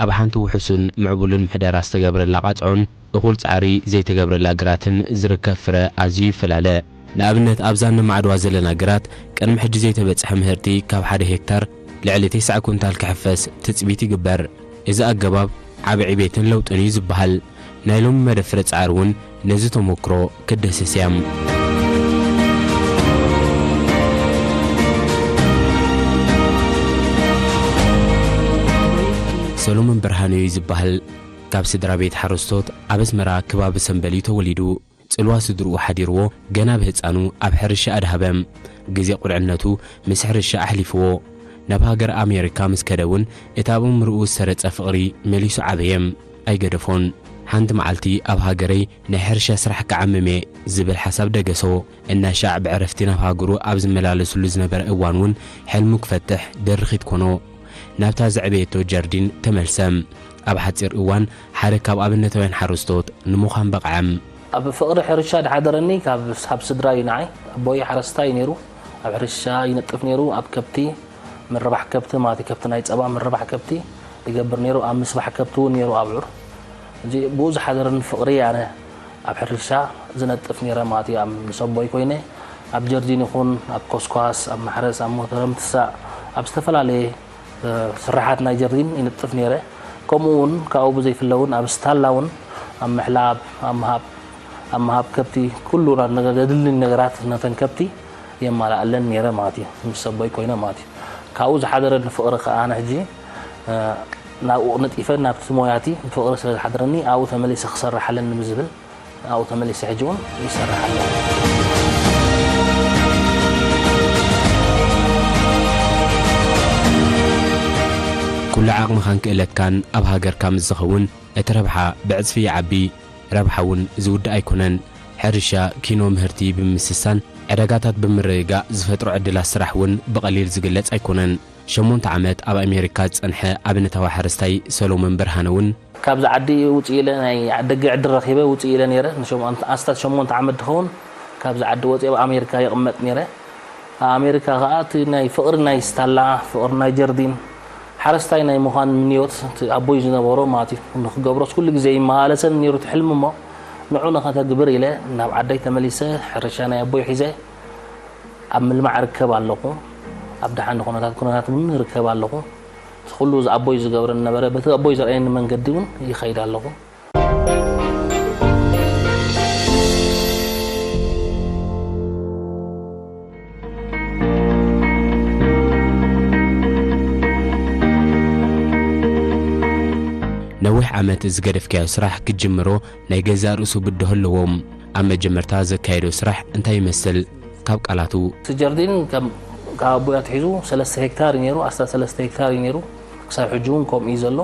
ኣብ ሓንቲ ውሑስን ምዕቡልን ምሕደራ ዝተገብረላ ቃጽዖን እኹል ጻዕሪ ዘይተገብረላ ግራትን ዝርከብ ፍረ ኣዝዩ ይፈላለ። ንኣብነት፣ ኣብዛ ነማዕድዋ ዘለና ግራት ቅድሚ ሕጂ ዘይተበጽሐ ምህርቲ ካብ ሓደ ሄክታር ልዕሊ ተስዓ ኩንታል ክሕፈስ ትጽቢት ይግበር። እዚ ኣገባብ ዓቢ ዕቤትን ለውጥን እዩ ዝበሃል። ናይ ሎሚ መደብ ፍረ ጻዕሪ እውን ነዚ ተመክሮ ክትድህስስ እያ። ሰሎሞን ብርሃነ እዩ ዝበሃል። ካብ ስድራ ቤት ሓረስቶት ኣብ ኣስመራ ከባቢ ሰምበል እዩ ተወሊዱ። ጽልዋ ስድርኡ ሓዲርዎ ገና ብህጻኑ ኣብ ሕርሻ ኣድሃበ። ግዜ ቁልዕነቱ ምስ ሕርሻ ኣሕሊፍዎ። ናብ ሃገር ኣሜሪካ ምስ ከደ እውን እቲ ኣብ ኣእምሮኡ ዝሰረጸ ፍቕሪ መሊሱ ዓበየ። ኣይገደፎን። ሓንቲ መዓልቲ ኣብ ሃገረይ ናይ ሕርሻ ስራሕ ክዓምም እየ ዝብል ሓሳብ ደገሶ። እናሻዕ ብዕረፍቲ ናብ ሃገሩ ኣብ ዝመላለሱሉ ዝነበረ እዋን እውን ሕልሙ ክፈትሕ ድርኺት ኮኖ። ናብታ ዘዕበየቶ ጀርዲን ተመልሰ። ኣብ ሓጺር እዋን ሓደ ካብ ኣብነታውያን ሓረስቶት ንምዃን በቕዐ። ኣብ ፍቕሪ ሕርሻ ዝሓደረኒ ካብ፣ ካብ ስድራ እዩ ንዓይ። ኣቦይ ሓረስታይ እዩ ነይሩ። ኣብ ሕርሻ ይነጥፍ ነይሩ፣ ኣብ ከብቲ፣ ምርባሕ ከብቲ ማለት እዩ፣ ከብቲ ናይ ጸባ ምርባሕ ከብቲ ይገብር ነይሩ። ኣብ ምስባሕ ከብቲ እውን ነይሩ ኣብዑር። እዚ ብኡ ዝሓደረኒ ፍቕሪ ኣነ ኣብ ሕርሻ ዝነጥፍ ነይረ ማለት እዩ። ኣብ ምስ ኣቦይ ኮይነ ኣብ ጀርዲን ይኹን ኣብ ኮስኳስ፣ ኣብ ማሕረስ፣ ኣብ ሞተረ ምትሳእ፣ ኣብ ዝተፈላለየ፣ እ፣ ስራሓት ናይ ጀርዲን ይንጥፍ ነይረ። ከምኡ እውን ካብኡ ብዘይፍለ እውን ኣብ ስታላ እውን ኣብ ምሕላብ፣ ኣብ ምሃብ፣ ኣብ ምሃብ ከብቲ ኩሉ ና-፣ ነገር ዘድልኒ ነገራት ነተን ከብቲ የማላኣለን ነይረ ማለት እዩ። ምስ ኣቦይ ኮይነ ማለት እዩ። ካብኡ ዝሓደረኒ ፍቕሪ ከኣ ኣነ ሕጂ፣ እ፣ ናብኡ ነጢፈ ናብቲ ሞያቲ ፍቕሪ ስለ ዝሓደረኒ ኣብኡ ተመሊሰ ክሰርሕ ኣለኒ ምስ ዝብል ኣብኡ ተመሊሰ ሕጂ እውን ይሰርሕ ኣለኹ። ኩሉ ዓቕምኻን ክእለትካን ኣብ ሃገርካ ምስ ዝኸውን እቲ ረብሓ ብዕጽፊ ይዓቢ። ረብሓ እውን ዝውዳእ ኣይኮነን። ሕርሻ፣ ኪኖ ምህርቲ ብምስሳን ዕዳጋታት ብምርግጋእ ዝፈጥሮ ዕድላት ስራሕ እውን ብቐሊል ዝግለጽ ኣይኮነን። ሸሞንተ ዓመት ኣብ ኣሜሪካ ዝጸንሐ ኣብነታዊ ሓረስታይ ሰሎሞን ብርሃነ እውን ካብዚ ዓዲ ውፅእ ኢለ ናይ ደገ ዕድል ረኺበ ውፅእ ኢለ ነይረ። ንሸሞንተ፣ ኣስታት ሸሞንተ ዓመት ዝኸውን ካብዚ ዓዲ ወፅየ ኣብ ኣሜሪካ ይቕመጥ ነይረ። ኣብ ኣሜሪካ ከዓ እቲ ናይ ፍቕሪ ናይ ስታላ፣ ፍቕሪ ናይ ጀርዲን፣ ሓረስታይ ናይ ምዃን ምንዮት እቲ ኣቦይ ዝነበሮ ማለት እዩ። ንክገብሮስ ኩሉ ግዜ ይመላለሰን ነይሩ እቲ ሕልሚ እሞ ንዑ ንኸተግብር ኢለ ናብ ዓደይ ተመሊሰ ሕርሻ ናይ ኣቦይ ሒዘ ኣብ ምልማዕ እርከብ ኣለኹ። ኣብ ደሓን ኩነታት፣ ኩነታት እውን እርከብ ኣለኹ። እቲ ኩሉ እዚ ኣቦይ ዝገብረኒ ነበረ። በቲ ኣቦይ ዘርእየኒ መንገዲ እውን ይኸይድ ኣለኹ። ነዊሕ ዓመት ዝገደፍካዮ ስራሕ ክትጅምሮ ናይ ገዛእ ርእሱ ብድሆ ኣለዎ። ኣብ መጀመርታ ዘካየዶ ስራሕ እንታይ ይመስል? ካብ ቃላቱ። እቲ ጀርዲን ከም፣ ካብ ኣቦይ ኣትሒዙ ሰለስተ ሄክታር እዩ ነይሩ፣ ኣስታት ሰለስተ ሄክታር እዩ ነይሩ። ክሳብ ሕጂ እውን ከምኡ እዩ ዘሎ።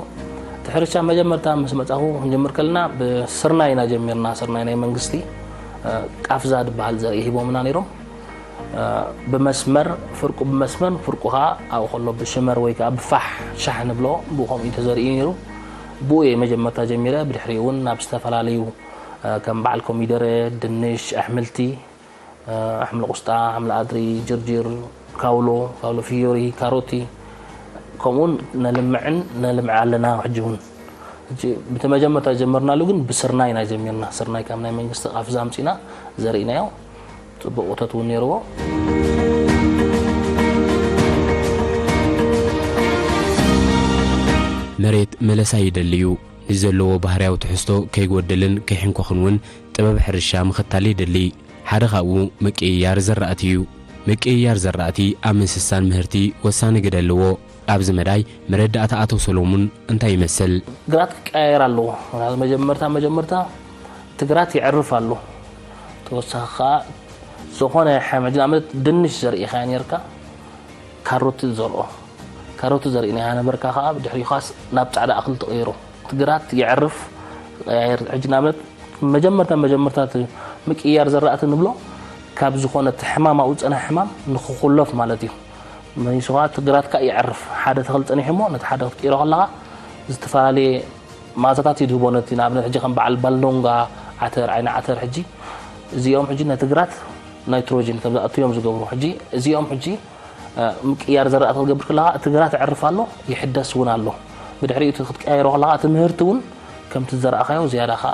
እቲ ሕርሻ መጀመርታ ምስ መጻኹ ክንጅምር ከለና ብስርናይ ኢና ጀሚርና፣ ስርናይ ናይ መንግስቲ፣ እ፣ ቃፍዛ ዝበሃል ዘርኢ ሂቦምና ነይሮም። እ፣ ብመስመር፣ ፍርቁ ብመስመር፣ ፍርቁ ኸዓ ኣብኡ ከሎ ብሽመር ወይ ከዓ ብፋሕ ሻሕ ንብሎ፣ ብኡ ከምኡ እዩ ተዘሪኡ ነይሩ። ብኡ እየ መጀመርታ ጀሚረ። ብድሕሪኡ እውን ናብ ዝተፈላለዩ፣ እ፣ ከም በዓል ኮሚደረ፣ ድንሽ፣ ኣሕምልቲ፣ ኣሕምሊ ቁስጣ፣ ኣሕምሊ ኣድሪ፣ ጅርጅር፣ ካውሎ፣ ካውሎ ፍዮሪ፣ ካሮቲ፣ ከምኡውን ነልምዕን ነልምዕ ኣለና። ሕጂ እውን፣ ሕጂ፣ ብቲ መጀመርታ ዝጀመርናሉ ግን ብስርናይ ኢና ጀሚርና። ስርናይ ካብ ናይ መንግስቲ ቃፍዛ ኣምፂና ዘሪእናዮ። ፅቡቕ እቶት እውን ነይርዎ። መሬት መለሳ ይደሊ እዩ። ንዘለዎ ባህርያዊ ትሕዝቶ ከይጎድልን ከይሕንኮኽን እውን ጥበብ ሕርሻ ምኽታል የድሊ። ሓደ ካብኡ ምቅይያር ዘራእቲ እዩ። ምቅይያር ዘራእቲ ኣብ ምስሳን ምህርቲ ወሳኒ ግደ ኣለዎ። ኣብዚ መዳይ መረዳእታ ኣቶ ሰሎሙን እንታይ ይመስል? ግራት ክቀያየር ኣለዎ። ምክንያቱ መጀመርታ፣ መጀመርታ እቲ ግራት ይዕርፍ ኣሎ። ተወሳኺ ከኣ ዝኾነ ሓመድ፣ ንኣብነት ድንሽ ዘርኢኻዮ ነርካ፣ ካሮት ዝዘርኦ፣ ካሮት ዘርኢ ናይ ሃነበርካ ከኣ ብድሕሪኡ ከኣስ ናብ ጻዕዳ እኽሊ ተቐይሮ። እቲ ግራት የዕርፍ፣ ይቐያየር። ሕጂ ንኣብነት መጀመርታ፣ መጀመርታ እቲ ምቅይያር ዘራእቲ ንብሎ ካብ ዝኾነ እቲ ሕማም ኣብኡ ዝጸንሐ ሕማም ንኽኹለፍ ማለት እዩ። መሊሱ ከኣ እቲ ግራት ከኣ የዕርፍ። ሓደ ተኽሊ ጸኒሑ እሞ ነቲ ሓደ ክትቅይሮ ከለኻ ዝተፈላለየ መኣዛታት እዩ ዝህቦ ነቲ ንኣብነት ሕጂ ከም በዓል ባልዶንጋ ዓተር፣ ዓይኒ ዓተር ሕጂ እዚኦም ሕጂ ነቲ ግራት ናይትሮጅን ከም ዝኣቱ እዮም ዝገብሩ። ሕጂ እዚኦም ሕጂ እ፣ ምቅያር ዘራእቲ ክትገብር ከለኻ እቲ ግራት የዕርፍ ኣሎ፣ ይሕደስ እውን ኣሎ። ብድሕሪኡ እቲ ክትቀያየሮ ከለኻ እቲ ምህርቲ እውን ከምቲ ዝዘራእኻዮ ዝያዳ ከዓ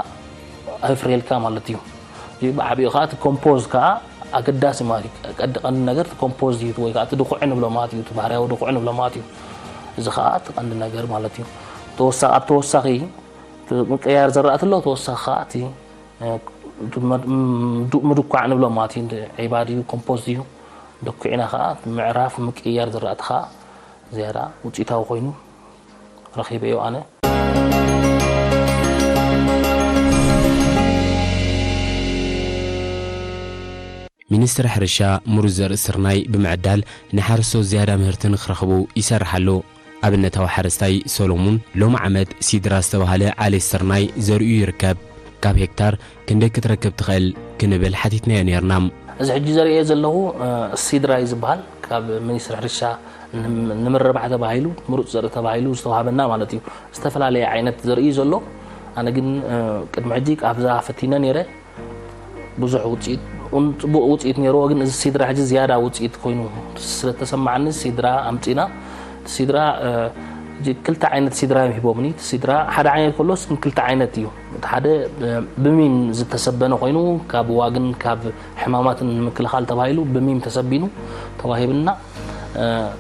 ኣይፍርየልካ ማለት እዩ። እዚ ብዓቢኡ ከዓ እቲ ኮምፖዝ ከዓ ኣገዳሲ ማለት እዩ። ቀዲ ቀንዲ ነገር እቲ ኮምፖዝ እዩ ወይ ከዓ እቲ ድኹዒ ንብሎ ማለት እዩ። እቲ ባህርያዊ ድኹዒ ንብሎ ማለት እዩ። እዚ ከዓ እቲ ቀንዲ ነገር ማለት እዩ። ተወሳ-፣ ኣብ ተወሳኺ እቲ ምቅያር ዘራእቲ ኣሎ፣ ተወሳኺ ከዓ እቲ፣ እ፣ ምድ-፣ ምድ-፣ ምድኳዕ ንብሎ ማለት እዩ። ዒባ ድዩ ኮምፖዝ ድዩ ደኩዕና ከዓ ምዕራፍ ምቅያር ዘራእቲ ከዓ ዝያዳ ውፅኢታዊ ኮይኑ ረኺበዮ ኣነ። ሚኒስትሪ ሕርሻ ምሩፅ ዘርኢ ስርናይ ብምዕዳል ንሓረስቶት ዝያዳ ምህርቲ ንክረኽቡ ይሰርሕ ኣሎ። ኣብነታዊ ሓረስታይ ሰሎሙን ሎሚ ዓመት ሲድራ ዝተባህለ ዓሌት ስርናይ ዘርእዩ ይርከብ። ካብ ሄክታር ክንደይ ክትረክብ ትኽእል ክንብል ሓቲትናዮ ነይርና። እዚ ሕጂ ዘርእየ ዘለኹ ሲድራ እዩ ዝበሃል። ካብ ሚኒስትሪ ሕርሻ ንምርባሕ ተባሂሉ ምሩፅ ዘርኢ ተባሂሉ ዝተዋሃበና ማለት እዩ። ዝተፈላለየ ዓይነት ዘርኢ እዩ ዘሎ። ኣነ ግን ቅድሚ ሕጂ ካብዛ ፈቲነ ነይረ። ብዙሕ ውፅኢት እውን ፅቡቕ ውፅኢት ነይርዎ፣ ግን እዚ ሲድራ ሕጂ ዝያዳ ውፅኢት ኮይኑ ስለተሰማዓኒ ሲድራ ኣምፂና። ሲድራ ሕጂ ክልተ ዓይነት ሲድራ እዮም ሂቦምኒ። እቲ ሲድራ ሓደ ዓይነት ከሎስ ግን ክልተ ዓይነት እዩ። እቲ ሓደ ብሚም ዝተሰበነ ኮይኑ ካብ ዋግን ካብ ሕማማትን ንምክልኻል ተባሂሉ ብሚም ተሰቢኑ ተዋሂብና።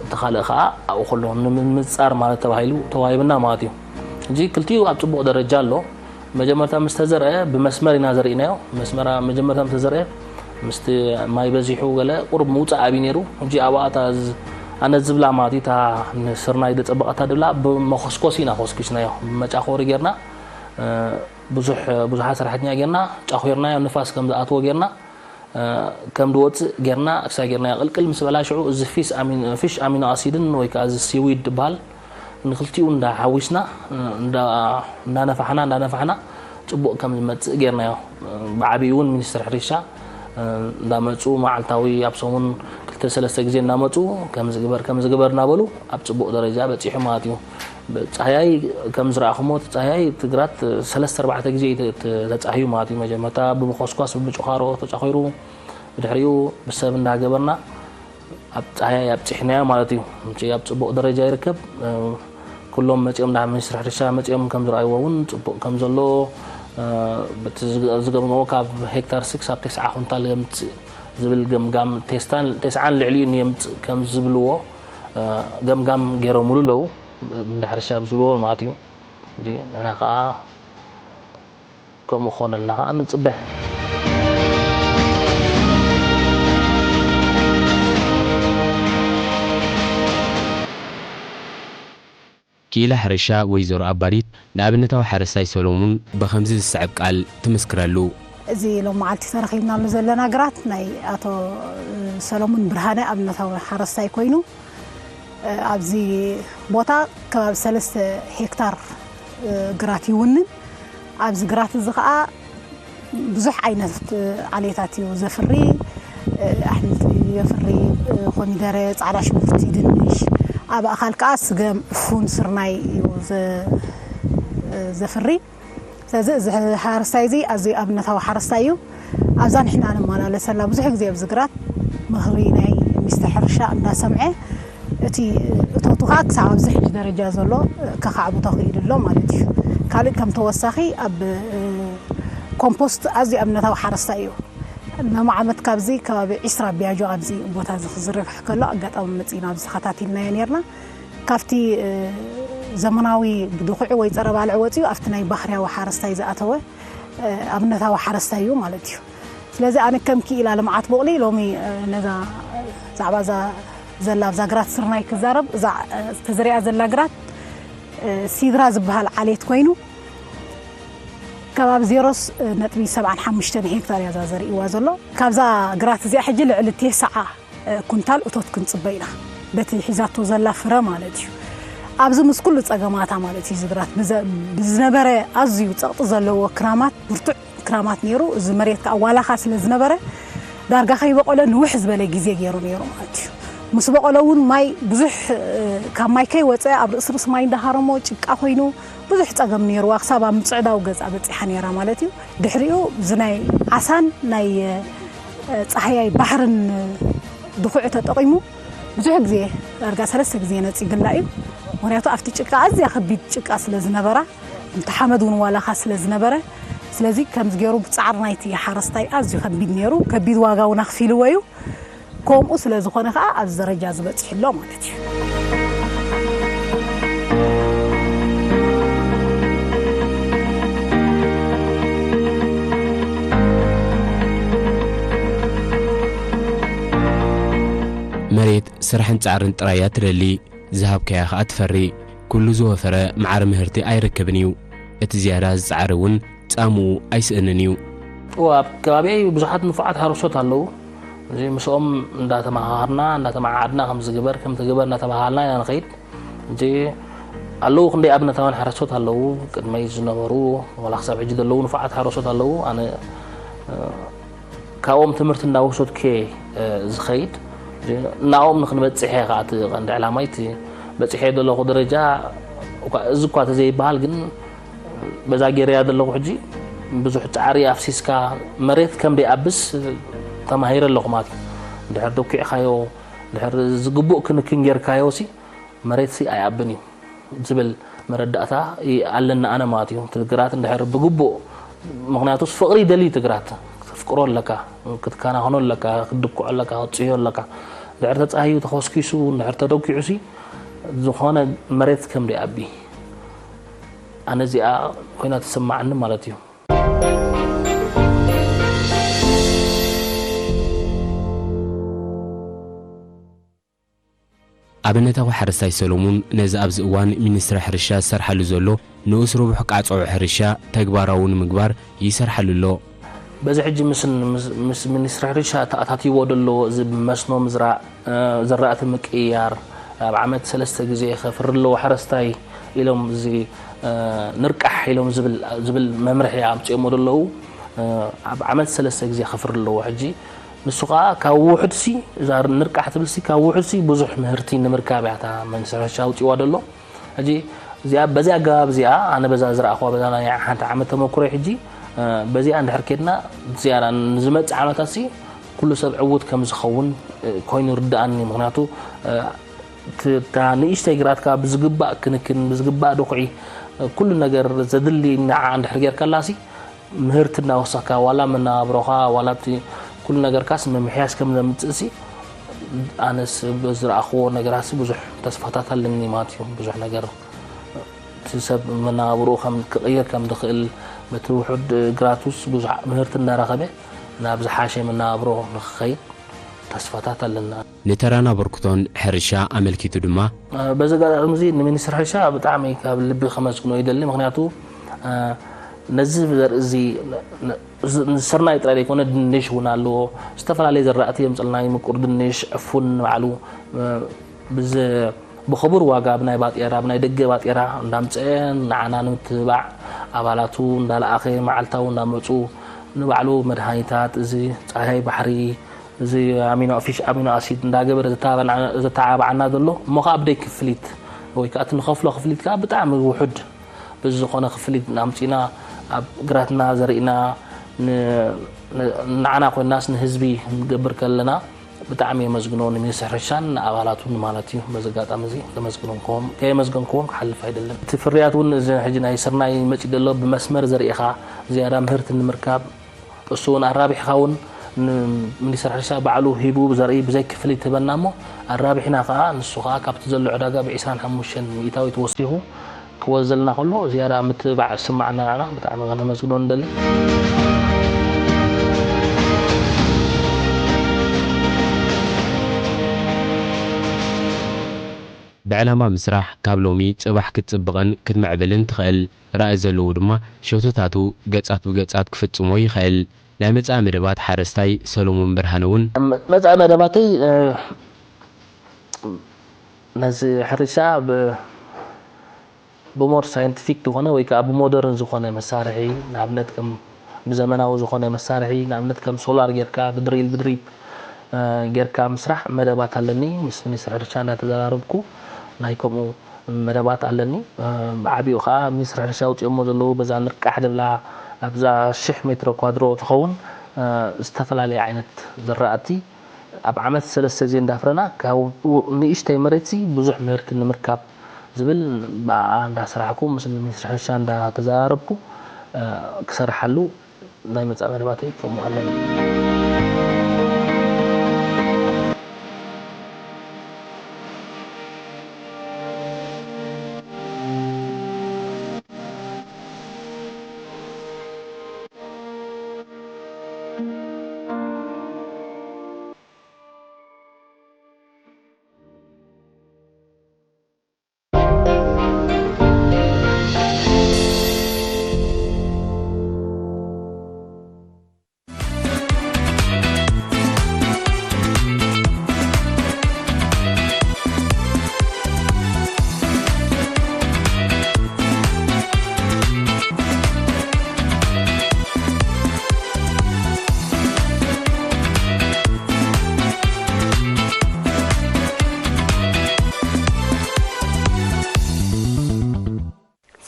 እቲ ካልእ ከዓ ኣብኡ ከሎ ንምምፃር ማለት ተባሂሉ ተዋሂብና ማለት እዩ። ሕጂ ክልቲኡ ኣብ ፅቡቕ ደረጃ ኣሎ። መጀመርታ ምስ ተዘርአ ብመስመር ኢና ዘርኢናዮ። መስመራ መጀመርታ ምስ ተዘርአ ምስቲ ማይ በዚሑ ገለ ቁሩብ ምውፃእ ኣብዩ ነይሩ። ሕጂ ኣብኣ እታ ዝ-፣ ኣነ ዝብላ ማለት እዩ፣ እታ ንስርናይ ዘፀበቐታ ድብላ ብመኾስኮሲ ኢና ኮስኪስናዮ። ብመጫኾሪ ጌርና፣ እ፣ ብዙሕ፣ ብዙሓት ሰራሕተኛ ጌርና፣ ጫኹርናዮ፣ ንፋስ ከም ዝኣትዎ ጌርና፣ እ፣ ከም ዝወፅእ ጌርና፣ ክሳይ ጌርናዮ። ቅልቅል ምስ በላ ሽዑ እዚ ፊስ ኣሚን-፣ ፊሽ ኣሚኖ ኣሲድን ወይ ከዓ እዚ ሲዊድ ዝበሃል ንክልቲኡ እንዳ ሓዊስና፣ እንዳ-፣ እንዳነፋሕና፣ እንዳነፋሕና ፅቡቕ ከም ዝመፅእ ጌርናዮ። ብዓብዩ እውን ሚኒስትሪ ሕርሻ እንዳመፁ መዓልታዊ ኣብ ሰሙን ክልተ ሰለስተ ግዜ እንዳመፁ ከም ዝግበር፣ ከም ዝግበር እናበሉ ኣብ ፅቡቕ ደረጃ በፂሑ ማለት እዩ። ፃህያይ ከም ዝረኣኹሞ እቲ ፃህያይ እቲ ግራት ሰለስተ ኣርባዕተ ግዜ እዩ ተ-፣ ተ-፣ ተፃህዩ ማለት እዩ። መጀመርታ ብመኾስኳስ ብጭዃሮ ተጫኺሩ ብድሕሪኡ ብሰብ እንዳገበርና ኣብ ፃህያይ ኣብፂሕናዮ ማለት እዩ። ሕጂ ኣብ ፅቡቕ ደረጃ ይርከብ። እ፣ ኩሎም መፂኦም ናብ ሚኒስትሪ ሕርሻ መፂኦም ከም ዝረኣይዎ እውን ፅቡቕ ከም ዘሎ፣ እ፣ በቲ ዝገ-፣ ዝገምገሞ ካብ ሄክታር ስክስ ኣብ ተስዓ ኩንታል የምፅእ ዝብል ገምጋም፣ ተስታን፣ ተስዓን ልዕሊኡን የምፅእ ከም ዝብልዎ፣ እ፣ ገምጋም ገይሮምሉ ኣለዉ። እንዳ ሕርሻ ብዝብልዎ ማለት እዩ። ሕጂ ንሕና ከዓ ከምኡ ክኾነልና ከዓ ንፅበ። ክኢላ ሕርሻ ወይዘሮ ኣባዲት ንኣብነታዊ ሓረስታይ ሰሎሙን ብኸምዚ ዝስዕብ ቃል ትምስክረሉ። እዚ ሎም መዓልቲ ተረኺብናሉ ዘለና ግራት ናይ ኣቶ ሰሎሙን ብርሃነ ኣብነታዊ ሓረስታይ ኮይኑ ኣብዚ ቦታ ከባቢ ሰለስተ ሄክታር ግራት ይውንን። ኣብዚ ግራት እዚ ከዓ ብዙሕ ዓይነት ዓሌታት እዩ ዘፍሪ። ኣሕምልቲ የፍሪ፣ ኮሚደረ፣ ፃዕዳ ሽጉርቲ፣ ድንሽ፣ ኣብ ኣኻል ከዓ ስገም፣ ፉን፣ ስርናይ እዩ ዘ-፣ ዘፍሪ። ስለዚ እዚ ሓረስታይ እዚ ኣዝዩ ኣብነታዊ ሓረስታይ እዩ። ኣብዛ ንሕና ንመላለሰላ ብዙሕ ግዜ ኣብዚ ግራት ምኽሪ ናይ ሚኒስትሪ ሕርሻ እንዳሰምዐ እቲ እቶቱ ከዓ ክሳብ ኣብዚ ሕጂ ደረጃ ዘሎ ከኻዕብቶ ክኢሉ ኣሎ ማለት እዩ። ካልእ ከም ተወሳኺ ኣብ ኮምፖስት ኣዝዩ ኣብነታዊ ሓረስታይ እዩ። ሎም ዓመት ካብዚ ከባቢ ዒስራ ቢያጆ ኣብዚ ቦታ እዚ ክዝርግሕ ከሎ ኣጋጣሚ መፂና ኣብዚ ተኸታቲልናዮ ነርና። ካብቲ ዘመናዊ ብድኹዒ ወይ ፀረ ባልዕ ወፂኡ ኣብቲ ናይ ባህርያዊ ሓረስታይ ዝኣተወ ኣብነታዊ ሓረስታይ እዩ ማለት እዩ። ስለዚ ኣነ ከም ክኢላ ልምዓት ቡቕሊ ሎሚ ነዛ ዛዕባ እዛ ዘላ ኣብዛ ግራት ስርናይ ክዛረብ። እዛ ተዘሪኣ ዘላ ግራት ሲድራ ዝበሃል ዓሌት ኮይኑ ከባቢ ዜሮስ ነጥቢ ሰብዓን ሓሙሽተን ሄክታር እያ እዛ ዘርእዋ ዘሎ። ካብዛ ግራት እዚኣ ሕጂ ልዕሊ ቴስዓ ኩንታል እቶት ክንፅበ ኢና፣ በቲ ሒዛቶ ዘላ ፍረ ማለት እዩ። ኣብዚ ምስ ኩሉ ፀገማታ ማለት እዩ፣ እዚ ግራት ብዘ-፣ ብዝነበረ ኣዝዩ ፀቕጢ ዘለዎ ክራማት፣ ብርቱዕ ክራማት ነይሩ። እዚ መሬት ከዓ ዋላኻ ስለ ዝነበረ ዳርጋ ከይበቆለ ንውሕ ዝበለ ግዜ ገይሩ ነይሩ ማለት እዩ። ምስ በቆለ እውን ማይ ብዙሕ፣ እ፣ ካብ ማይ ከይወፀ ኣብ ርእሲ ርእሲ ማይ እንዳሃረሞ ጭቃ ኮይኑ ብዙሕ ፀገም ነይርዋ። ክሳብ ኣብ ምፅዕዳው ገፃ በፂሓ ነይራ ማለት እዩ። ድሕሪኡ እዚ ናይ ዓሳን ናይ፣ እ፣ ፃህያይ ባሕርን ድኹዒ ተጠቒሙ ብዙሕ ግዜ ዳርጋ ሰለስተ ግዜ ነፂግላ እዩ። ምክንያቱ ኣብቲ ጭቃ ኣዝያ ከቢድ ጭቃ ስለ ዝነበራ፣ እቲ ሓመድ እውን ዋላኻ ስለ ዝነበረ፣ ስለዚ ከምዚ ገይሩ ብጻዕሪ ናይቲ ሓረስታይ ኣዝዩ ከቢድ ነይሩ። ከቢድ ዋጋ እውን ኣኽፊልዎ እዩ። ከምኡ ስለ ዝኾነ ከዓ ኣብዚ ደረጃ ዝበጽሕ ኣሎ ማለት እዩ። መሬት ስራሕን ጻዕርን ጥራይ እያ ትደሊ። ዝሃብካያ ኸኣ ትፈሪ። ኩሉ ዝወፈረ መዓር ምህርቲ ኣይረክብን እዩ። እቲ ዝያዳ ዝጸዓረ እውን ጻምኡ ኣይስእንን እዩ። እወ፣ ኣብ ከባቢየይ ብዙሓት ንፉዓት ሓረስቶት ኣለዉ። እዚ ምስኦም እንዳተመኻኸርና፣ እንዳተመዓዓድና ከም ዝግበር፣ ከም ትግበር እንዳተባሃልና ኢና ንኸይድ። እዚ ኣለዉ፣ ክንደይ ኣብነታውያን ሓረስቶት ኣለዉ፣ ቅድመይ ዝነበሩ፣ ዋላ ክሳብ ሕጂ ዘለዉ ንፉዓት ሓረስቶት ኣለዉ። ኣነ፣ እ፣ ካብኦም ትምህርቲ እንዳወሰድኩ እየ፣ እ፣ ዝኸይድ። ናኦም ንክንበጽሕ እየ ከዓ እቲ ቀንዲ ዕላማይ፣ እቲ በጺሐ ዘለኹ ደረጃ እኳ፣ እዚ እኳ ተዘይበሃል ግን በዛ ገይረያ ዘለኹ ሕጂ ብዙሕ ጻዕሪ ኣፍሲስካ መሬት ከም ደይኣብስ ተማሂረ ኣለኹ ማለት እዩ። እንድሕር ደኲዕካዮ፣ እንድሕር ዝግቡእ ክንክን ጌርካዮ ሲ መሬት ሲ ኣይኣብን እዩ ዝብል መረዳእታ ይ-፣ ኣለኒ ኣነ ማለት እዩ። እቲ ግራት እንድሕር ብግቡእ፣ ምኽንያቱስ ፍቕሪ ይደሊ እቲ ግራት፣ ክተፍቅሮ ኣለካ፣ ክትከናኸኖ ኣለካ፣ ክትድኩዖ ኣለካ፣ ክትጽህዮ ኣለካ። እንድሕር ተጻህዩ፣ ተኾስኪሱ፣ እንድሕር ተደኲዑ ሲ ዝኾነ መሬት ከም ደይኣቢ ኣነ እዚኣ ኮይና ትስማዓኒ ማለት እዩ። ኣብነታዊ ሓረስታይ ሰሎሙን ነዚ ኣብዚ እዋን ሚኒስትሪ ሕርሻ ዝሰርሓሉ ዘሎ ንኡስ ርቡሕ ቃጽዖ ሕርሻ ተግባራዊ ንምግባር ይሰርሓሉ ኣሎ። በዚ ሕጂ ምስ፣ ምስ፣ ምስ ሚኒስትሪ ሕርሻ ተኣታትይዎ ዘሎ እዚ ብመስኖ ምዝራእ፣ እ፣ ዘራእቲ ምቅይያር፣ ኣብ ዓመት ሰለስተ ግዜ ከፍሪ ኣለዎ ሓረስታይ ኢሎም እዚ፣ እ፣ ንርቃሕ ኢሎም ዝብል፣ ዝብል መምርሒ ኣምጺኦሞ ዘለዉ፣ እ፣ ኣብ ዓመት ሰለስተ ግዜ ከፍሪ ኣለዎ። ሕጂ ንሱ ከኣ ካብ ውሑድሲ፣ እዛ ንርቃሕ ትብልሲ ካብ ውሑድሲ ብዙሕ ምህርቲ ንምርካብ እያ እታ መንግስቲ ሕርሻ ኣውጺእዋ ዘሎ። ሕጂ እዚኣ፣ በዚ ኣገባብ እዚኣ፣ ኣነ በዛ ዝረኣኽዋ፣ በዛ ናይ ሓንቲ ዓመት ተመኩሮይ ሕጂ፣ እ፣ በዚኣ እንድሕር ኬድና፣ ዝያዳ ንዝመጽእ ዓመታትሲ ኩሉ ሰብ ዕዉት ከም ዝኸውን፣ እ፣ ኮይኑ ይርድኣኒ። ምኽንያቱ፣ እ፣ እቲ፣ እታ ንእሽተይ ግራትካ ብዝግባእ ክንክን፣ ብዝግባእ ድኹዒ፣ እ፣ ኩሉ ነገር ዘድሊ ንዓኣ እንድሕር ጌርካላሲ፣ ምህርቲ እናወሰኽካ ዋላ መነባብሮኻ ዋላ እቲ ኩሉ ነገርካስ ምምሕያሽ ከም ዘምፅእሲ ኣነስ ብዝረኣኽዎ ነገራትሲ ብዙሕ ተስፋታት ኣለኒ ማለት እዩ። ብዙሕ ነገር እቲ ሰብ መነባብርኡ ከም ክቕይር ከም ዝኽእል በቲ ውሑድ ግራቱስ ብዙሕ ምህርቲ እናረኸበ ናብ ዝሓሸ መነባብሮ ንክኸይድ ተስፋታት ኣለና። ንተራን ኣበርክቶን ሕርሻ ኣመልኪቱ ድማ፣ በዚ ኣጋጣሚ እዚ ንሚኒስትሪ ሕርሻ ብጣዕሚ ካብ ልቢ ከመስግኖ ይደሊ። ምኽንያቱ ነዚ ዘርኢ እዚ፣ እዚ ስርናይ ጥራይ ዘይኮነ ድንሽ እውን ኣለዎ፣ ዝተፈላለየ ዘራእቲ የምፅልና እዩ። ምቁር ድንሽ፣ ዕፉን ንባዕሉ ብዚ ብኽቡር ዋጋ ብናይ ባጤራ፣ ብናይ ደገ ባጤራ እንዳምፀአ ንዓና ንምትብባዕ ኣባላቱ እንዳለኣኸ መዓልታዊ እንዳመፁ ንባዕሉ መድሃኒታት፣ እዚ ፃህያይ ባሕሪ፣ እዚ ኣሚኖ ፊሽ ኣሚኖ ኣሲድ እንዳገበረ ዘተባብዓና ዘሎ እሞ ከዓ ብደይ ክፍሊት ወይ ከዓ እቲ ንኸፍሎ ክፍሊት ከዓ ብጣዕሚ ውሑድ ብዝኾነ ክፍሊት ኣምፂና ኣብ ግራትና ዘሪእና ንዓና ኮይናስ ንህዝቢ ንገብር ከለና ብጣዕሚ የመስግኖ ንሚኒስትሪ ሕርሻን ንኣባላቱን ማለት እዩ። በዚ ኣጋጣሚ እዚ ከመስግኖም ከየመስገንክዎም ክሓልፍ ኣይደልን። እቲ ፍርያት እውን እዚ ሕጂ ናይ ስርናይ መፂእ ዘሎ ብመስመር ዘሪእኻ ዝያዳ ምህርቲ ንምርካብ እሱ እውን ኣራቢሕካ እውን ንሚኒስትሪ ሕርሻ ባዕሉ ሂቡ ዘርኢ ብዘይ ክፍሊት ትህበና እሞ ኣራቢሕና ከዓ ንሱ ከዓ ካብቲ ዘሎ ዕዳጋ ብዒስራን ሓሙሽተን ሚእታዊት ወሲኹ ክወዘልና ከሎ ዝያዳ ምትብባዕ ዝስማዓና ንዓና ብጣዕሚ ከነመስግኖ ንደሊ። ብዕላማ ምስራሕ ካብ ሎሚ ጽባሕ ክትጽብቕን ክትምዕብልን ትኽእል። ራእይ ዘለዎ ድማ ሸቶታቱ ገጻት ብገጻት ክፍጽሞ ይኽእል። ናይ መጻኢ መደባት ሓረስታይ ሰሎሞን ብርሃነ እውን። መጻኢ መደባተይ ነዚ ሕርሻ ብሞር ሳይንቲፊክ ዝኾነ ወይ ከዓ ብሞደርን ዝኾነ መሳርሒ ንኣብነት ከም ብዘመናዊ ዝኾነ መሳርሒ ንኣብነት ከም ሶላር ጌርካ ብድሪል ብድሪፕ ጌርካ ምስራሕ መደባት ኣለኒ። ምስ ሚኒስትሪ ሕርሻ እናተዘራረብኩ ናይ ከምኡ መደባት ኣለኒ። ብዓቢኡ ከዓ ሚኒስትሪ ሕርሻ ኣውፂኦሞ ዘለዉ በዛ ንርቃሕ ድብላ ኣብዛ ሽሕ ሜትሮ ኳድሮ ትኸውን ዝተፈላለየ ዓይነት ዘራእቲ ኣብ ዓመት ሰለስተ ግዜ እንዳፍረና ካብ ንእሽተይ መሬትሲ ብዙሕ ምህርቲ ንምርካብ ዝብል ብኣ እንዳሰራሕኩ ምስ ሚኒስትሪ ሕርሻ እንዳተዘራረብኩ ክሰርሓሉ ናይ መጻኢ መደባተይ ከምኡ ኣለኒ።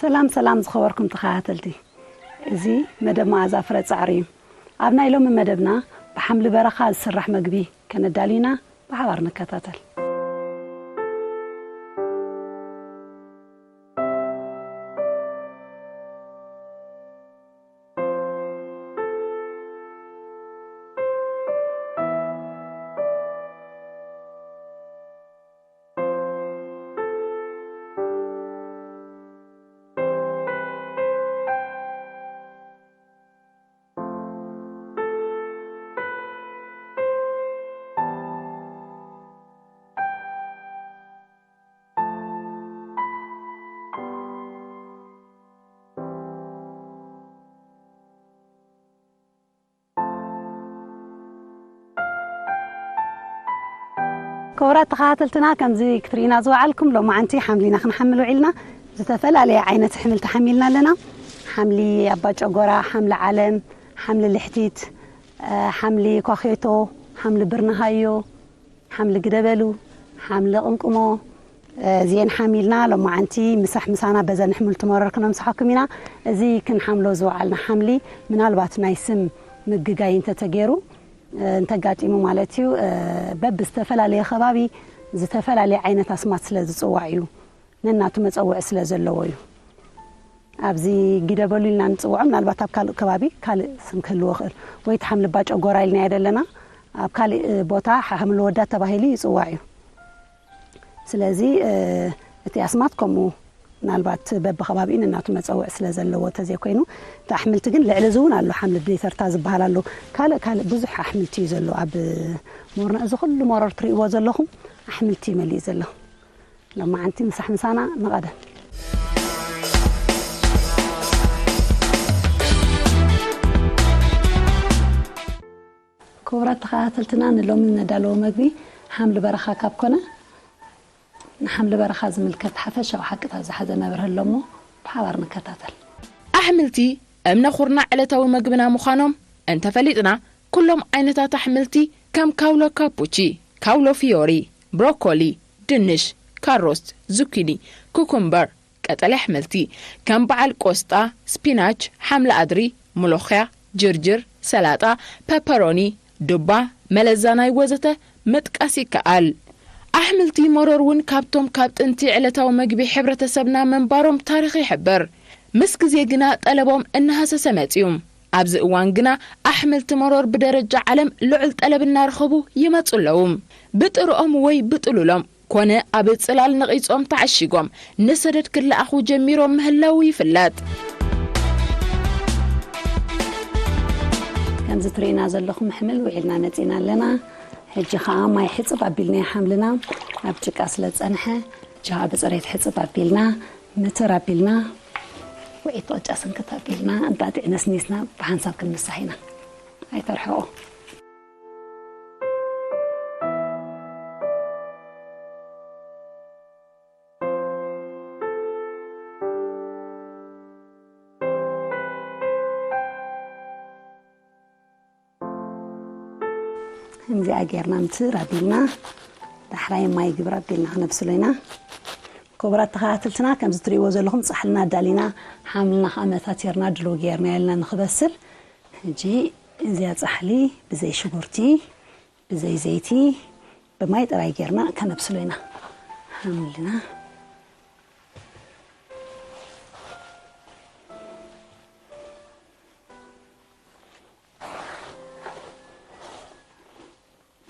ሰላም ሰላም ዝኸበርኩም ተኸታተልቲ፣ እዚ መደብ መኣዛ ፍረ ጻዕሪ እዩ። ኣብ ናይ ሎሚ መደብና ብሓምሊ በረኻ ዝስራሕ መግቢ ከነዳልዩና ብሓባር ንከታተል። ክቡራት ተኸታተልትና፣ ከምዚ ክትርእዩና ዝወዓልኩም፣ ሎማዓንቲ ሓምሊና ክንሓምል ውዒልና። ዝተፈላለየ ዓይነት ኣሕምልቲ ሓሚልና ኣለና። ሓምሊ ኣባጨጎራ፣ ሓምሊ ዓለም፣ ሓምሊ ልሕቲት፣ እ፣ ሓምሊ ኳኼቶ፣ ሓምሊ ብርንሃዮ፣ ሓምሊ ግደበሉ፣ ሓምሊ ቅምቅሞ፣ እ፣ እዚኤን ሓሚልና ሎማዓንቲ ምሳሕ ምሳና በዘን ኣሕምልቲ መረር ክነምስሓኩም ኢና። እዚ ክንሓምሎ ዝወዓልና ሓምሊ ምናልባት ናይ ስም ምግጋይ እንተተገይሩ፣ እ፣ እንተጋጢሙ ማለት እዩ፣ እ፣ በብዝተፈላለየ ከባቢ ዝተፈላለየ ዓይነት ኣስማት ስለ ዝጽዋዕ እዩ። ነናቱ መጸውዒ ስለ ዘለዎ እዩ። ኣብዚ ግደበሉ ኢልና ንጽውዖ፣ ምናልባት ኣብ ካልእ ከባቢ ካልእ ስም ክህልዎ ይኽእል። ወይ እቲ ሓምሊ ባጨጎራ ኢልናዮ ዘለና፣ ኣብ ካልእ ቦታ ሓምሊ ወዳ ተባሂሉ ይጽዋዕ እዩ። ስለዚ፣ እ፣ እቲ ኣስማት ከምኡ ምናልባት በብኸባቢኡ ነናቱ መጸውዒ ስለ ዘለዎ ተዘይኮይኑ፣ እቲ ኣሕምልቲ ግን ልዕሊ እዚ እውን ኣሎ። ሓምሊ ብደይተርታ ዝበሃል ኣሎ። ካልእ ካልእ ብዙሕ ኣሕምልቲ እዩ ዘሎ ኣብ ሞርና። እዚ ኩሉ መረር ትርእይዎ ዘለኹም ኣሕምልቲ እዩ መሊኡ ዘሎ። ሎማዓንቲ ምሳሕ ምሳና ንቐደም። ክቡራት ተኸታተልትና፣ ንሎሚ ነዳለዎ መግቢ ሓምሊ በረኻ ካብ ኮነ፣ ንሓምሊ በረኻ ዝምልከት ሓፈሻዊ ሓቅታት ዝሓዘ መብርሂ ኣሎ እሞ ብሓባር ንከታተል። ኣሕምልቲ እምነ ኩርናዕ ዕለታዊ መግብና ምዃኖም እንተፈሊጥና፣ ኩሎም ዓይነታት ኣሕምልቲ ከም ካውሎ ካፑቺ፣ ካውሎ ፊዮሪ፣ ብሮኮሊ፣ ድንሽ፣ ካሮት፣ ዙኪኒ፣ ኩኩምበር፣ ቀጠልያ ኣሕምልቲ ከም በዓል ቆስጣ፣ ስፒናች፣ ሓምሊ ኣድሪ፣ ሙሎኽያ፣ ጅርጅር፣ ሰላጣ፣ ፐፐሮኒ፣ ዱባ፣ መለዛናይ ወዘተ ምጥቃስ ይከኣል። ኣሕምልቲ መሮር እውን ካብቶም ካብ ጥንቲ ዕለታዊ መግቢ ሕብረተሰብና ምንባሮም ታሪኽ ይሕብር። ምስ ግዜ ግና ጠለቦም እናሃሰሰ መጺኡ። ኣብዚ እዋን ግና ኣሕምልቲ መሮር ብደረጃ ዓለም ልዑል ጠለብ እናረኸቡ ይመጹ ኣለዉ። ብጥርኦም ወይ ብጥሉሎም ኮነ ኣብ ጽላል ነቒጾም ተዓሺጎም ንሰደድ ክለኣኹ ጀሚሮም ምህላዉ ይፍለጥ። ከምዚ ትርእዩና ዘለኹም ኣሕምል ውዒልና መጺና ኣለና። ሕጂ ኸኣ ማይ ሕጽብ ኣቢልና ሓምልና ኣብ ጭቃ ስለ ዝጸንሐ፣ ጅሃ ብጽሬት ሕጽብ ኣቢልና፣ ምትር ኣቢልና፣ ውዒት ቅጫ ስንክት ኣቢልና፣ እንጣጢዕ ነስኒስና ብሓንሳብ ክንምሳሕ ኢና። ኣይተርሕቑ። ከምዚኣ ጌርና ምትር ኣቢልና፣ ዳሕራይ ማይ ግብር ኣቢልና ክነብስሎ ኢና። ክቡራት ተኸታተልትና፣ ከምዚ ትርእይዎ ዘለኹም ጻሕልና ኣዳሊና፣ ሓምልና ከኣ መታቲርና ድሉው ጌርና ያልና ንኽበስል። ሕጂ እዚኣ ጻሕሊ ብዘይ ሽጉርቲ፣ ብዘይ ዘይቲ፣ ብማይ ጥራይ ጌርና ከነብስሎ ኢና። ሓምልና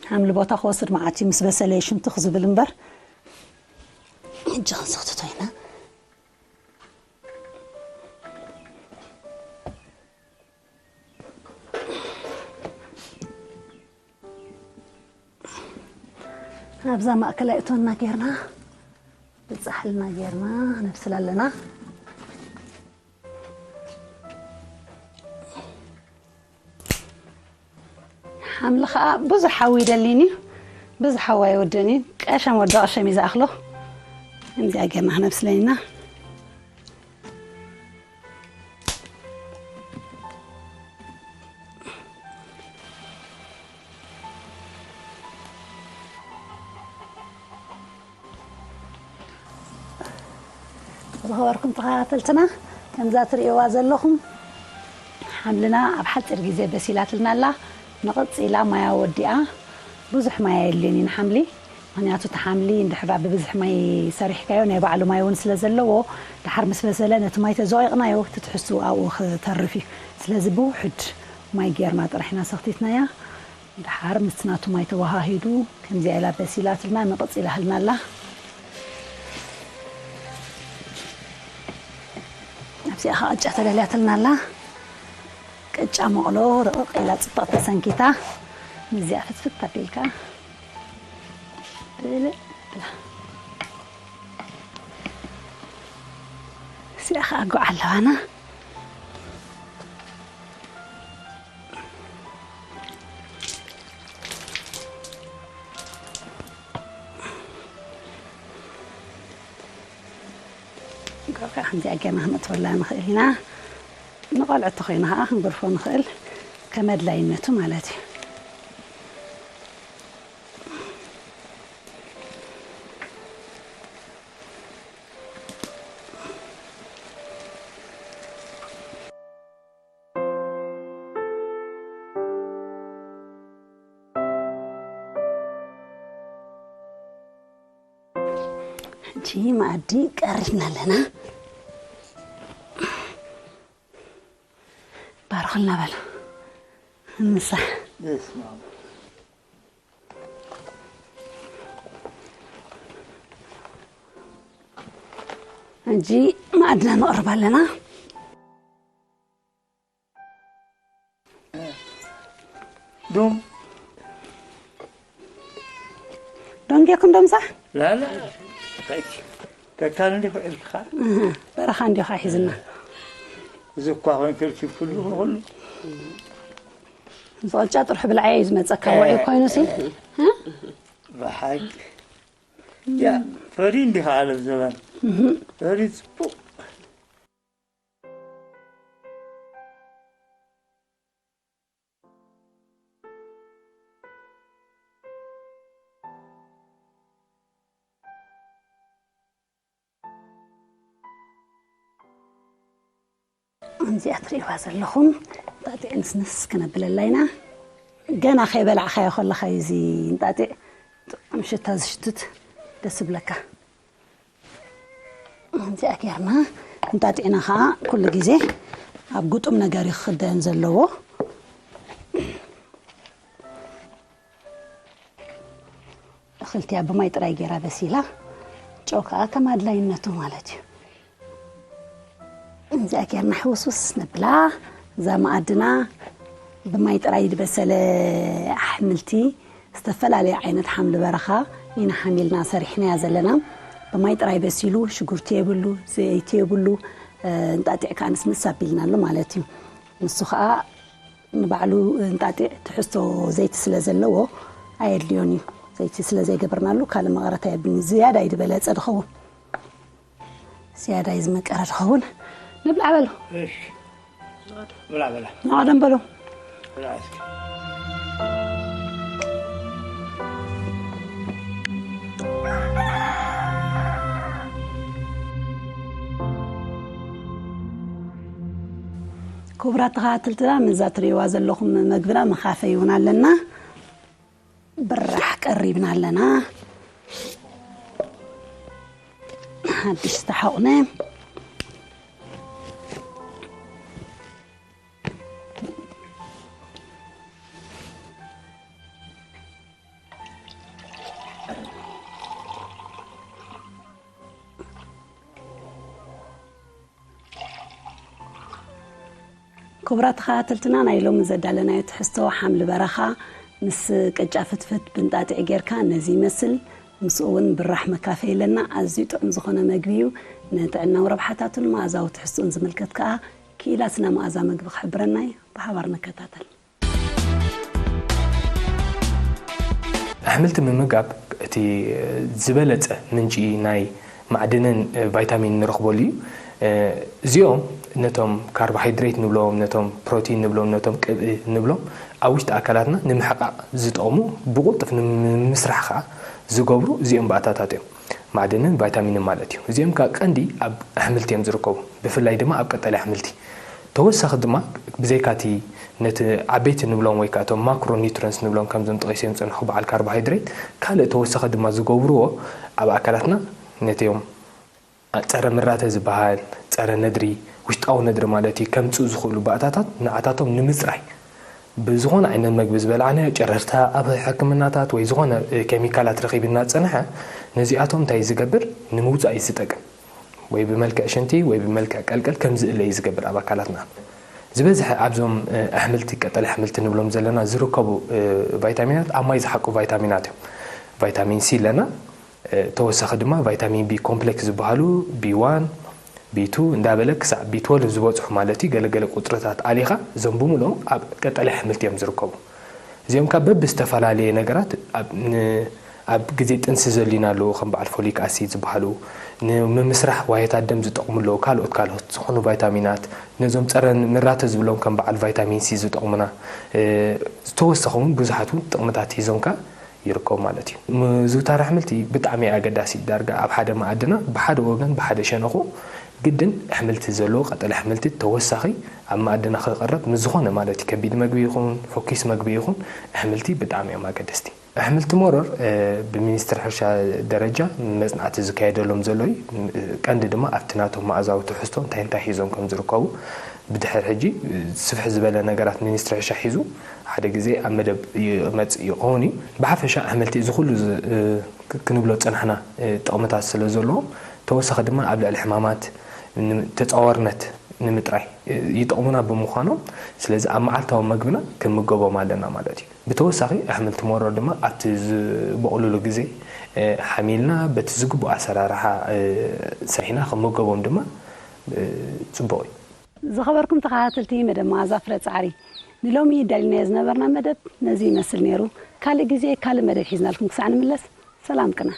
ሓምሊ ቦታ ክወስድ መዓት እዩ፣ ምስ በሰለ እዩ ሽምትኽ ዝብል እምበር። ሕጂ ክንስኽትቶ ኢና። ኣብዛ ማእከላይ እቶና ጌርና፣ ብጻሕልና ጌርና ነብስል ኣለና። ሓምሊ ኸኣ ብዙሕ ሓዊ ይደሊን እዩ፣ ብዙሕ ሓዊ ኣይወድእን እዩ። ቀሸም ወዲ ቀሸም እዩ ዝኣኽሎ። ከምዚኣ ጌርና ክነብስለን ኢና። ዝኸበርኩም ተኸታተልትና፣ ከምዛ ትርእይዋ ዘለኹም ሓምልና ኣብ ሓፂር ግዜ በሲላትልና ኣላ። ንቕፂላ ማያ ወዲኣ፣ ብዙሕ ማይ ኣየድልዮን እዩ ንሓምሊ። ምኽንያቱ እቲ ሓምሊ እንድሕር ደኣ ብብዝሒ ማይ ሰሪሕካዮ ናይ ባዕሉ ማይ እውን ስለ ዘለዎ፣ ደሓር ምስ በሰለ ነቲ ማይ ተዘዋዊቕናዮ እቲ ትሕዝትኡ ኣብኡ ክተርፍ እዩ። ስለዚ ብውሑድ ማይ ጌርና ጥራሕ ኢና ሰኽቲትናያ። ደሓር ምስቲ ናቱ ማይ ተወሃሂዱ ከምዚኣ ኢላ በሲላትልና ንቕፅ ኢላህልና ኣላ። ኣብዚኣ ኸዓ ቅጫ ተዳልያትልና ኣላ። ቅጫ መቕሎ ርቕቕ ኢላ ጽብቕቲ ተሰንኪታ። ምስዚኣ ፍትፍት ኣቢልካ ብልዕ ብላ። እዚኣ ኸዓ ጉዕ ኣለዋና። ጉዕ ከዓ ከምዚኣ ጌርና ክነእትወላ ንኽእል ኢና። ንቖልዑ እንተኾይኑ ከዓ ክንገድፎ ንኽእል፣ ከም ኣድላይነቱ ማለት እዩ። ሕጂ መኣዲ ቀሪብና ኣለና። ባርኹልና በሉ። ምሳሕ። በስመ ኣብ። ሕጂ መኣድና ነቕርብ ኣለና። ዶም። ዶንጌኩም ዶምሳ? ላላ። ተካል እንዲኹ ኢልካ። እህ፣ በረኻ እንዲኻ ሒዝና። እዚ እኳ ኾን ክልኪ ኩሉ ኩሉ። ዝቐልጫ ጥርሑ ብልዓይ እዩ ዝመጸካ፣ እ። ውዑይ ኮይኑ ሲ? እ? ብሓቂ። ያ፣ ፈሪ እንዲኻ ዓለም ዘበን። እህ። ፈሪ ጽቡቕ። ከምዚኣ ትርእይዋ ዘለኹም እንጣጢዕ ንስንስ ክነብለላ ኢና። ገና ከይበላዕካዮ ከለኻ እዩ እዚ እንጣጢዕ ጥዑም ሽታ ዝሽትት፣ ደስ ይብለካ። ከምዚኣ ጌርና እንጣጢዕና ኸዓ ኩሉ ግዜ ኣብ ግጡም ነገር እዩ ክኽደን ዘለዎ። እኽልቲያ ብማይ ጥራይ ጌራ በሲላ፣ ጨው ከኣ ከም ኣድላይነቱ ማለት እዩ። እዚኣ ጌርና ሕውስውስ ነብላ። እዛ መኣድና ብማይ ጥራይ ዝበሰለ ኣሕምልቲ፣ ዝተፈላለየ ዓይነት ሓምሊ በረኻ ኢና ሓሚልና ሰሪሕናያ ዘለና። ብማይ ጥራይ በሲሉ፣ ሽጉርቲ የብሉ፣ ዘይቲ የብሉ፣ እ፣ እንጣጢዕ ከኣ ንስንስ ኣቢልናሉ ማለት እዩ። ንሱ ከኣ ንባዕሉ እንጣጢዕ ትሕዝቶ ዘይቲ ስለ ዘለዎ ኣየድልዮን እዩ። ዘይቲ ስለ ዘይገበርናሉ ካልእ መቐረት ኣየብሉን። ዝያዳ እዩ ዝበለጸ ዝኸውን። ዝያዳ እዩ ዝመቀረ ዝኸውን። ንብላዕ በሉ። እሺ። ብላ፣ ብላ። ንቐደም በሉ። ብላ እስኪ። ክቡራት ተኸታተልትና፣ ነዛ ትርእይዋ ዘለኹም መግብና መኻፈይ እውን ኣለና። ብራሕ ቀሪብና ኣለና። ሓድሽ ዝተሓቑነ። ክቡራት ተኸታተልትና፣ ናይ ሎሚ ዘዳለናዮ ትሕዝቶ ሓምሊ በረኻ ምስ ቅጫ ፍትፍት ብንጣጢዕ ጌርካ ነዚ ይመስል። ምስኡ እውን ብራሕ መካፈይ ኣለና። ኣዝዩ ጥዑም ዝኾነ መግቢ እዩ። ንጥዕናዊ ረብሓታቱን መኣዛዊ ትሕዝቶን ዝምልከት ከኣ ክኢላ ስነ መኣዛ መግቢ ክሕብረና እዩ። ብሓባር ንከታተል። ኣሕምልቲ ምምጋብ እቲ ዝበለጸ ምንጪ ናይ ማዕድንን ቫይታሚን ንረኽበሉ እዩ። እዚኦም ነቶም ካርቦሃይድሬት ንብሎም፣ ነቶም ፕሮቲን ንብሎም፣ ነቶም ቅብኢ ንብሎም ኣብ ውሽጢ ኣካላትና ንምሕቃቕ ዝጠቕሙ፣ ብቑልጡፍ ንምስራሕ ከዓ ዝገብሩ እዚኦም ባእታታት እዮም። ማዕድንን ቫይታሚንን ማለት እዩ። እዚኦም ከዓ ቀንዲ ኣብ ኣሕምልቲ እዮም ዝርከቡ፣ ብፍላይ ድማ ኣብ ቀጠልያ ኣሕምልቲ። ተወሳኺ ድማ ብዘይካቲ ነቲ ዓበይቲ ንብሎም ወይ ከዓ እቶም ማክሮ ኒውትረንትስ ንብሎም ከምዞም ጠቒሰዮም ዝጸንሑ በዓል ካርቦሃይድሬት፣ ካልእ ተወሳኺ ድማ ዝገብርዎ ኣብ ኣካላትና ነቲኦም ጸረ ምራተ ዝበሃል ጸረ ነድሪ፣ ውሽጣዊ ነድሪ ማለት እዩ፣ ከምጽኡ ዝኽእሉ ባእታታት ንዓታቶም ንምጽራይ ብዝኾነ ዓይነት መግቢ ዝበላዕናዮ ጨረርታ ኣብ ሕክምናታት ወይ ዝኾነ ኬሚካላት ረኺቡ እናጸንሐ ነዚኣቶም እንታይ ዝገብር ንምውጻእ እዩ ዝጠቅም። ወይ ብመልክዕ ሽንቲ ወይ ብመልክዕ ቀልቀል ከም ዝእለ እዩ ዝገብር ኣብ ኣካላትና። ዝበዝሐ ኣብዞም ኣሕምልቲ፣ ቀጠልያ ኣሕምልቲ ንብሎም ዘለና ዝርከቡ ቫይታሚናት ኣብ ማይ ዝሓቁ ቫይታሚናት እዮም። ቫይታሚን ሲ ኣለና፣ ተወሳኺ ድማ ቫይታሚን ቢ ኮምፕሌክስ ዝበሃሉ ቢ ዋን፣ ቢ ቱ እንዳበለ ክሳዕ ቢ ትወልቭ ዝበጽሑ ማለት እዩ። ገለገለ ቁጽርታት ኣሊኻ እዞም ብምልኦም ኣብ ቀጠልያ ኣሕምልቲ እዮም ዝርከቡ። እዚኦም ካብ በብዝተፈላለየ ነገራት ኣብ ን- ኣብ ግዜ ጥንሲ ዘድልዩና ኣለዉ፣ ከም በዓል ፎሊክ ኣሲድ ዝበሃሉ፣ ንምምስራሕ ዋህዮታት ደም ዝጠቕሙ ኣለዉ፣ ካልኦት ካልኦት ዝኾኑ ቫይታሚናት፣ ነዞም ጸረ ምራተ ዝብሎም ከም በዓል ቫይታሚን ሲ ዝጠቕሙና፣ ዝተወሰኹ እውን ብዙሓት እውን ጥቕምታት ሒዞም ከኣ ይርከቡ ማለት እዩ። ምዝውታር ኣሕምልቲ ብጣዕሚ ኣገዳሲ እዩ። ዳርጋ ኣብ ሓደ መኣድና ብሓደ ወገን ብሓደ ሸነኹ ግድን ኣሕምልቲ ዘለዎ፣ ቀጠልያ ኣሕምልቲ ተወሳኺ ኣብ መኣድና ክቐርብ ምስ ዝኾነ ማለት እዩ። ከቢድ መግቢ ይኹን ፈኲስ መግቢ ይኹን ኣሕምልቲ ብጣዕሚ እዮም ኣገደስቲ። ኣሕምልቲ መሮር ብሚኒስትሪ ሕርሻ ደረጃ መጽናዕቲ ዝካየደሎም ዘሎ እዩ። ቀንዲ ድማ ኣብቲ ናቶም መኣዛዊ ትሕዝቶ እንታይ እንታይ ሒዞም ከም ዝርከቡ ብድሕር ሕጂ ስፍሕ ዝበለ ነገራት ሚኒስትሪ ሕርሻ ሒዙ ሓደ ግዜ ኣብ መደብ ይመጽእ ይኸውን እዩ። ብሓፈሻ ኣሕምልቲ እዚ ኩሉ ክንብሎ ዝጸናሕና ጥቕምታት ስለ ዘለዎም ተወሳኺ ድማ ኣብ ልዕሊ ሕማማት ተጻዋርነት ንምጥራይ ይጠቕሙና ብምዃኖም ስለዚ ኣብ መዓልታዊ መግብና ክንምገቦም ኣለና ማለት እዩ። ብተወሳኺ ኣሕምልቲ መሮር ድማ ኣብቲ ዝበቑልሉ ግዜ ሓሚልና በቲ ዝግቡእ ኣሰራርሓ ሰሪሕና ክንምገቦም ድማ ጽቡቕ እዩ። ዝኸበርኩም ተኸታተልቲ መደብ መኣዛ ፍረ ጻዕሪ፣ ንሎሚ ደሊናዮ ዝነበርና መደብ ነዚ ይመስል ነይሩ። ካልእ ግዜ ካልእ መደብ ሒዝናልኩም ክሳዕ ንምለስ ሰላም ቅነ።